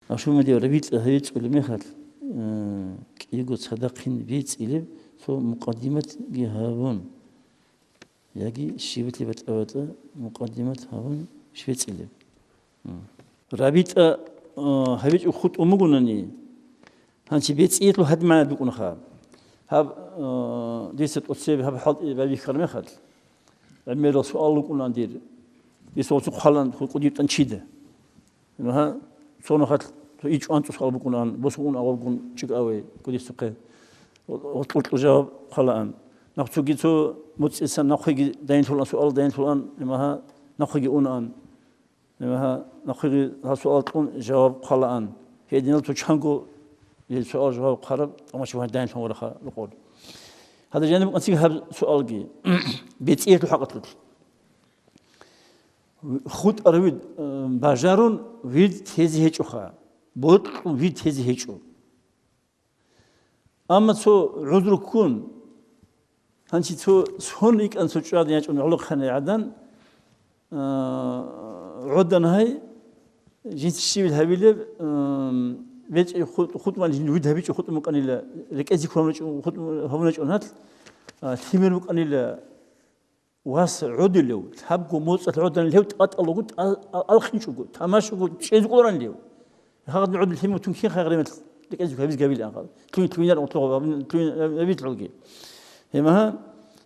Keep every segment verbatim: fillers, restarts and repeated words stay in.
Ашумадев рабитӀа гьавичӀулеб мехалъ, э, кӀиго цадахъин бецӀилеб цо мукъаддиматги гьабун, яги щибилъи батӀа-батӀа мукъаддимат гьабун щвецӀилеб. М. РабитӀа, э, гьавичӀеб хутӀун бугонани, гьанчи бецӀиялъул гьадин магӀна букӀунаха. Гьаб, э, дица тӀоцебе гьаб хӀалтӀи байбихьараб мехалъ, гӀемерал суал рукӀунаан дир. Дица оцу хъвалаан кӀудиб тӀан чида. Гьа, цо нухалъ цо ичӀван цӀусал букӀунаан, босун аваргун чӀикӀаве кӀудисухъе. Гьоркьор жаваб хъвалаан. Нахъ цоги цо муцӀисан нахъеги дайинлъулаан, суал дайинлъулаан, гьа, нахъеги унаан. Гьа, нахъеги гьа суал кьун жаваб хъвалаан. Гьединал цо чанго гьел суал-жаваб хъвараб тамашаб дайинлъун вараха рукъор. Гьадин жаниб къанцӀиги гьаб суалги. БецӀиялъул хӀакъалъулъ. ХутӀарав вирд, э, бажарун вирд тезе гьечӀоха, бокьун вирд тезе гьечӀо. Амма цо гӀузру ккун, гьанчи цо сон рикӀкӀан цо чӀвадин ячӀун гӀолохъанай гӀадан, э, гӀодан гьай, жинца щибил гьабилеб, э, бечӀи хутӀ-, хутӀмал жин вирд гьабичӀо хутӀун букӀанила, рекӀезе ккун гьабун рачӀун хутӀ-, гьабун рачӀун гьалъ, э, лъимер букӀанила, Вас гӀодилев, лъабго моцӀалъ гӀодан лев тӀатӀалаго, тӀа-, а-, алхинчӀого, тамашаго чӀезе кӀоларанлев. Гьагъадин гӀодил лъимутун кин хайгъремел рекӀезе гьабиз габил агъал. Лъугьин-лъугьинар унтулгъ гьабин-, лъугьин гьабитлъулги. Гьемагьа,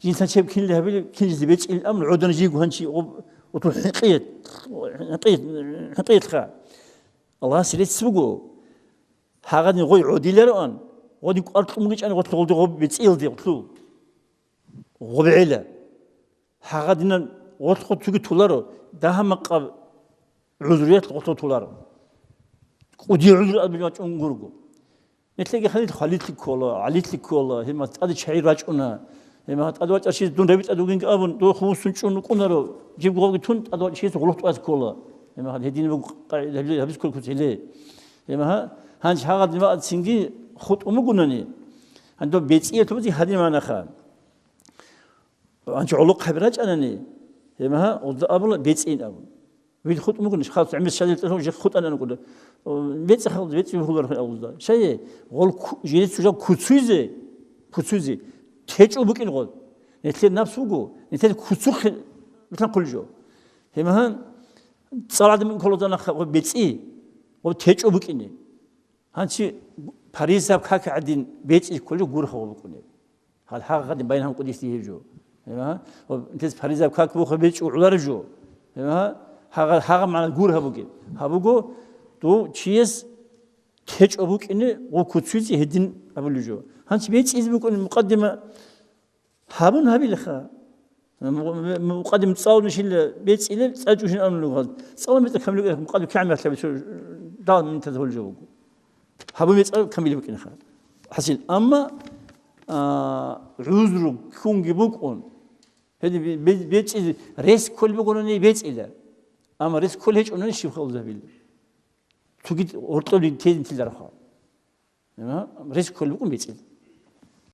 жинсан чеб кинлъи гьабилеб, кинлъизе бечӀилан абун, гӀодан жийго гьанчи гъоб-, гъотлъул хӀинкъият, хӀинкъият, хӀинкъиятха. Аллагьас рецц буго. Гьагъадин гъой гӀодилароан, гъодин кӀвар кьун гьечӀани гъотлъ гъолди гъоб бецӀиялде гъотлъул. ГъобгӀела. Гьагъадинан гъотлъго цоги толаро, дагьа-макъаб гӀузруялъ гъотлъго толаро. КӀудияв гӀузру абилеб бачӀун гурого. Нилъеги хадил хвалилъи ккола, гӀалилъи ккола, гьеб мас тӀаде чагӀи рачӀуна. Гьеб мас тӀаде вачӀарщи дун рабитӀа дугинги абун, дов хумусун чӀун рукӀунаро, жиб гъовги тун тӀаде вачӀарщи гъулухъ тӀваз ккола. Гьеб мас гьедин буго къагӀида гьабиз ккола куц гьеле. Гьеб мас гьанж гьагъадин вацинги хутӀун бугунани, гьанив бецӀиялъубазе гьадин манаха. Анчи гӀолохъаби рачӀанани, гьеб мас гъузда абула бецӀин абун. Вид хутӀун бугони, халкъ гӀемер щадил тӀаса жих хутӀанан кӀуда. О, бецӀи халкъ, бецӀи бихьулар гъузда. Шайе, гъол ку-, жинец чужал куцуйзе, куцуйзе, течӀо букӀин гъол. Нилъер напс буго, нилъер куцухъе битӀан хъулжо. Гьеб мас цӀал гӀадамил кколазда нахъа гъо бецӀи, гъо течӀо букӀине. Гьанчи паризаб как гӀадин бецӀи кколев гурхъав букӀунеб. Гьал гьагъадин байин гьанкъудис дигьев жо. Гьема? Ва нилъеца паризаб как буха бечӀо гӀоларев жо. Гьема? Гьагъа-, гьагъа магӀна гурхӀа бугеб. Гьаб буго, дов чияс течӀо букӀине гъо куцуйзе гьедин абулев жо. Гьанчи бецӀизе букӀуни мукъаддима гьабун гьабилаха. Мукъадим цӀалун щила бецӀилеб, цӀа чӀужин амулев гьаз. ЦӀалун бецӀа камилев мукъадим кигӀан мехалъ гьабичӀо, дагь минутаз гьолжо буго. Гьабун бецӀа камилев букӀинаха. ХӀасил, амма, а, гӀузру ккунги букӀун. Гьедин бе-, бе-, бецӀи рес кколеб бугони бецӀила. Амма рес кколеб гьечӀони щиб халзабила. Цоги гьоркьоб тезин тиларха. Гьа, рес кколеб букӀун бецӀил.